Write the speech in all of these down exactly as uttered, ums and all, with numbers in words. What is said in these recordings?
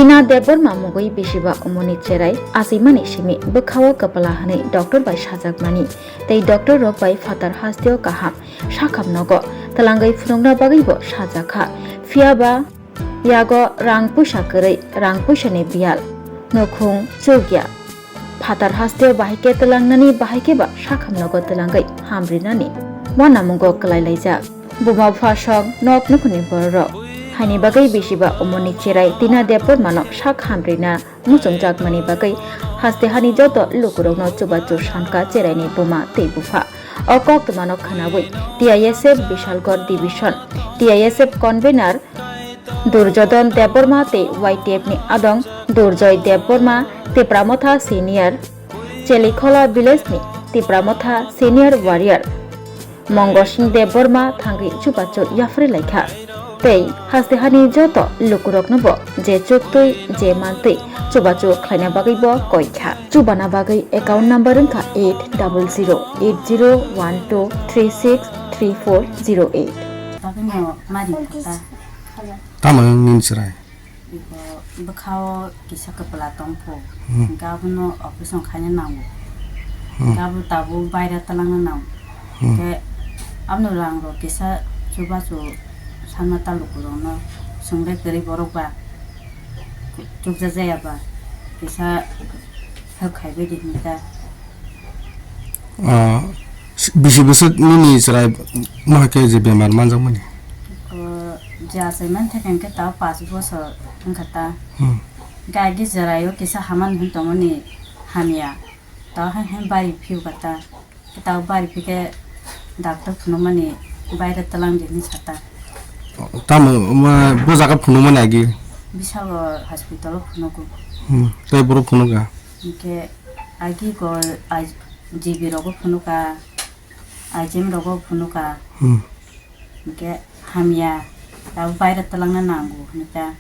Tina Debbarma mungwi bisiba umorni cherai achimani simi bwkhao kwpla hwnwi doctor bai sajakmani tei doctor rok bai phatar hasteo kaham sakham nogo twlangwi phunukna bagwibo sajakha. Phiyaba yago rang puisa kwrwi, rang puisani biyal, nukhung chukya. Phatar hasteo bahai khe twlangnani, bahai khe ba sakham nogo twlangwi hamrinani uanamungo kwlai laijak. Buma bupha sok nok nukhungni bororok. Haini bagwi bisiba umorni cherai Tina Debbarmano sak hamrina muchungjakmani bagwi haste hani joto lukurokno chubachu sanka cheraini buma tei bupha. O koktwmano khwnawi T I S F Bishalgarh Division, T I S F convener Durjodon Debbarma tei Y T F ni adong Durjoy Debbarma, Tipra Motha Senior, Chelikhola Village ni Tipra Motha Senior Warrior Mongo Singh Debbarma thangwi chubachu yaphri laikha. Tei haste hani joto lukuroknobo je chuktwi je mantwi chubachu khlaina bagwibo koikha. Chubana bagwi account number wngkha eight double zero eight zero one two three six three four zero eight. Bagwino mari kha ta. Tamo wng nini chwrai? Iko bwkhao kisa kwpla tongpho. Hmm. Hwnkhe abono operation khaina nango. Hmm. Hwnkhe abo tabuk baira twlangna nango. Hmm. Hwnkhe abono rang rok kisa chubachu sanma ta lukurokno swngde kwrwi borok ba chukjajaya ba kisa help khaibai di hinwi ta. Ah, bisi bwswk nini chwrai mohai khe je bemar manjakmani? O, je achai man thai khe ta pash bosor wngkha ta. Hmm. Hwnkhe agi chwraio kisa hamani hwn tongmani hamya. Ta hai hai bari phiyokha ta. Ta bari phikhe doctor phunukmani baire twlang di hinwi sa ta. Tamo, ma, bo jaga phunukmani agi? Bisalo hospital o phunugo. Hmm, tei borok phunukha? Hwnkhe agi go I-, G B rogo phunukha, I G M rogo phunukha. Hmm. Hwnkhe hamya, abo baire twlangna nango hinwi ta.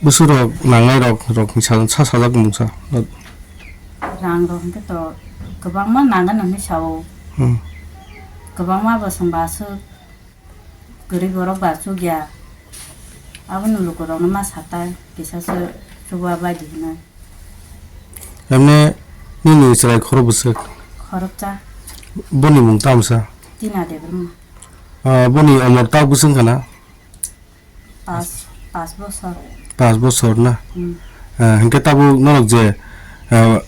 Bwswk rok nangnai rok, rok ni sa, sa sajak mungsa. Rang rok hwnkhe to kwbangma nangnai hinwi sao. Hmm. Kwbangma bo chwng bo aswk kwrwi borok bo achukya. Abono lukurokno ma satai kisa se chuba bai di hinwi. Emne nini chwrai khorok bwswk? Khoroksa. Boni mung tamsa? Tina Debbarma. Ah, boni omor ta bwswk wngkha na? Pas, pas bosor. Pas bosor na? Hmm. Ah, hwnkhe tabuk norok je, ah,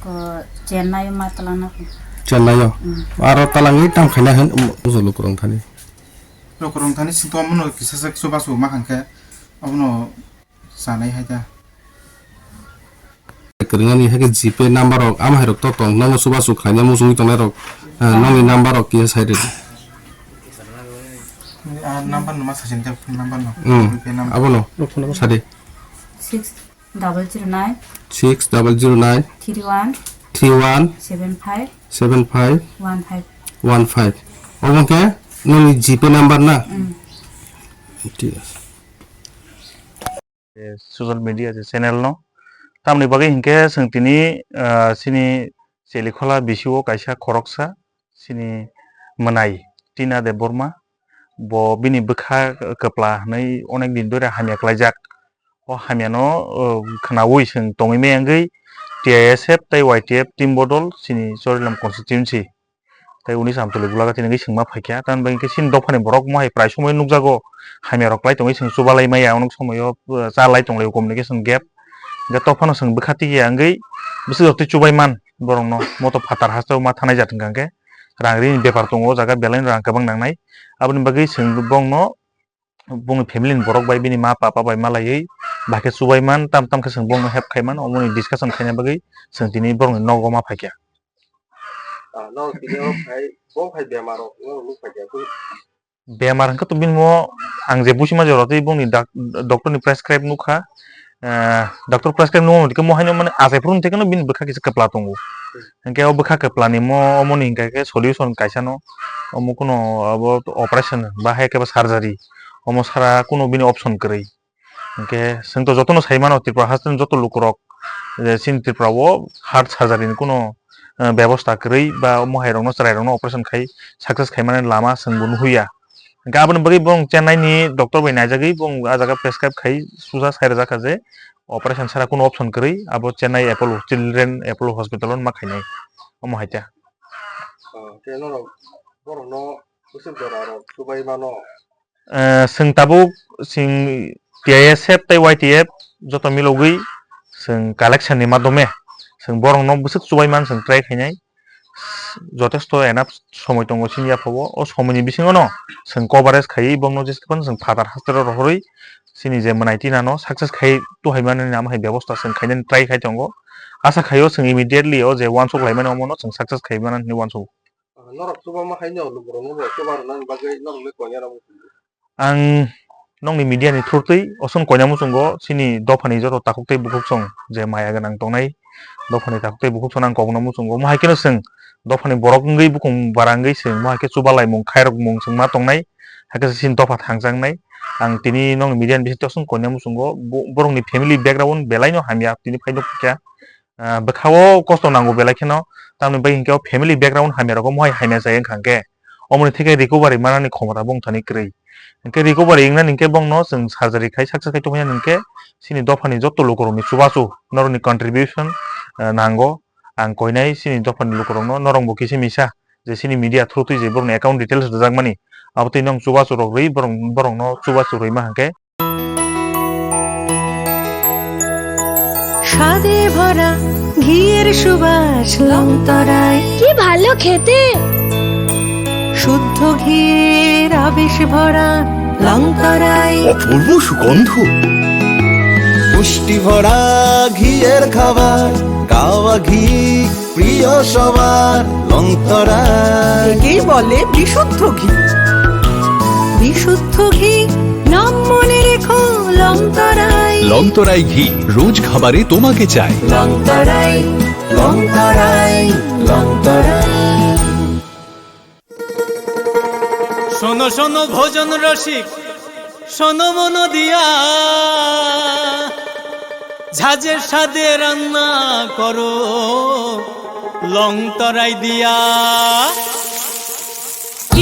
ko Chennai o ma twlangna kho. Chennai o? Hmm. Aro twlangwi tam khaina hwn, um, ujolo kwrwng thani. Kwrwng thani singto omono kisa se chubachu ma hwnkhe omono chanai hai ta. Kwrwngani hai khe G Pay number rok, ama hai rok to tong, nono chubachu khlaina muchungwi tongnai rok, ah, nokni number rok kisa sai rwdi. Ah, number no ma sasin te, phone number no. Hmm. G Pay number. Abono. Sadi. Six double zero nine. Six double zero nine. Three one. Three one. Seven five. Seven five. One five. One five. Obo khe nini G Pay number na? Hmm. Thik ase. Social media je channel no. Tamni bagwi hinkhe chwng tini, ah, chini Chelikhola bisio kaisa khoroksa chini mwnai Tina Debbarma, bo bini bwkha kwpla hwnwi onek din dhori hamya klaijak. O hamyano, ah, khwnaui chwng tongwi maya wngwi T I S F tei Y T F team bodol chini Chorilam constituency. Tei unis Amtwlwi Gulagati hwnwi swngma phaikha. Tamni bagwi khe chini dophani borok mohai prai somoi nukjago, hamya rok klai tongwi chwng chubalai maya, onek somoio, uh, cha lai tonglaio communication gap. Hwnkhe tophano chwng bwkha tikiya wngwi bwswk rok twi chubai man borokno, moto phatar hasteo ma thanai jat hwnkha hwnkhe rang rini bepar tongo, o jaga belai rang kwbang nangnai. Aboni bagwi chwng bongno bongni family ni borok bai bini ma papa bai malaiwi bahai khe chubai man, tam tam khe chwng bongno help khai man, omoni discussion khaina bagwi chwng tini borokni nogo ma phaikha. Ah, no, tini o khai, bo khai bemar rok, no, nuk khai ya, twi. Bemar hwnkhe to bini mo, ang je buchima jora twi bongni dak-, doctor ni prescribe nukha. Eh, doctor prescribe nukha, mo haino mane achai phuru thekeno bini bwkha kisa kwpla tongo. Hwnkhe o bwkha kwpla ni mo, omoni hwnkha khe solution kaisa no, omo kuno abo operation ba hai khe ba surgery, omo sara kuno bini option kwrwi. Hwnkhe chwng to jotono sai mano, Tripura hasteni joto lukurok, je chini Tripura o heart surgery ni kuno, eh, bebosta kwrwi ba mohai rokno, chwrai rokno operation khai success khai mani lama chwng bo nuhuya. Hingke aboni bagwi bong Chennai ni doctor bai naijagwi bong ah jaga prescribe khai suja sai rwjak kha je operation sara kunu option kwrwi, abo Chennai Apollo, Children Apollo Hospital o ma khainai, omo hai khe. Ah, khe norok borokno bwswk jora rok chubai mano? Eh, chwng tabuk chwng T I S F tei Y T F joto milogwi chwng collection ni madhyome chwng borokno bwswk chubai man chwng try khainai. Jotesto enough somoi tongo chini yaphao. O somoi ni bisingo no chwng coverage khaiwi bongno jesa phano chwng phatar hospital rohorwi chini je mwnai tinano success khai tuhaimani namo hai bebosta chwng khainani try khai tongo. Asa khaio chwng immediately o je uansuk laimani omono chwng success khai mano hinwi uansuk. Ah, norok chuba ma hai no, lukurokno bo chuba rwnani bagwi norokle koina rok. Ang nokni media ni through twi oson koina muchungo chini dophani joto takhuk tei bukhuksong je maya gwnang tongnai, dophani takhuk tei bukhuksong ang kokno muchungo. Mo hai kheno chwng dophani borok wngwi bukung bara wngwi chwng mo hai khe chuba laimung khairok mung chwng ma tongnai, hai khe chini dopha thangjaknai. Ang tini nokni media ni bisingtwi oson koina muchungo bo-, borokni family background belai no hamya tini phai nukha. Ah, bwkha-o kosto nango belai kheno, tamoni bagwi hinkhe o family background hamya rogo mohai hamya chai wngkha hinkhe, omoni thikhe recovery manani khomota bongthani kwrwi. Hinkhe recovery wngnani hinkhe bongno chwng surgery khai success khai tongmani hinkhe chini dophani joto lukurokni chubachu norokni contribution, ah, nango. Ang koinai chini dophani lukurokno, norokbo kisa misa je chini media through twi je borokni account details rwjakmani, abotwi nong chubachu rok rwi borok, borokno chubachu rwima hinkhe. স্বাদে ভরা ঘিয়ের সুবাস লং তরাই। কি ভালো খেতে। শুদ্ধ ঘিয়ের আবেশ ভরা লং তরাই। অপূর্ব সুগন্ধ। পুষ্টি ভরা ঘিয়ের খাবার, গাওয়া ঘি প্রিয় সবার লং তরাই। একেই বলে বিশুদ্ধ ঘি। বিশুদ্ধ ঘি, নাম মনে রেখো লং তরাই। লং তরাই ঘি, রোজ খাবারে তোমাকে চাই। লং তরাই, লং তরাই, লং তরাই। শোনো শোনো ভোজন রসিক, শোনো মন দিয়া, ঝাঁঝের স্বাদে রান্না করো লং তরাই দিয়া।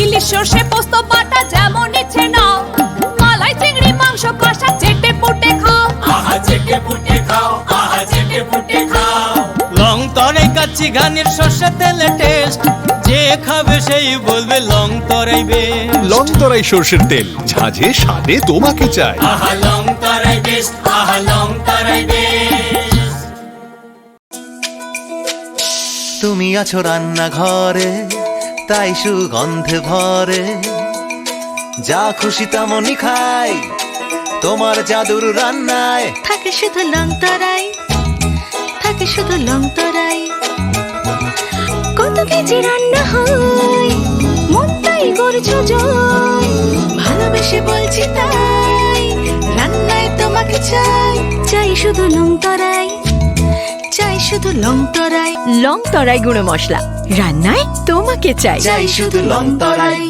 ইলিশ সর্ষে পোস্ত বাটা যেমন ইচ্ছে নাও, মালাই চিংড়ি মাংস কষা চেটে পুটে খাও। আহা চেটে পুটে খাও, আহা চেটে পুটে খাও। লং তরাই কাচ্চি ঘানির সর্ষে তেলে টেস্ট, যে খাবে সেই বলবে লং তরাই বেস্ট। লং তরাই সর্ষের তেল, ঝাঁঝে স্বাদে তোমাকে চাই। আহা লং তরাই বেস্ট, আহা লং তরাই বেস্ট। তুমি আছো রান্নাঘরে, তাই সুগন্ধে ভরে। যা খুশি তেমনই খাই, তোমার জাদুর রান্নায়। থাকে শুধু লং তরাই, থাকে শুধু লং তরাই। কত কেজি রান্না হয়, মনটাই করছো জয়। ভালোবেসে বলছি তাই, রান্নায় তোমাকে চাই। চাই শুধু লং তরাই, চাই শুধু লং তরাই। লং তরাই গুঁড়ো মশলা, রান্নায় তোমাকে চাই। চাই শুধু লং তরাই।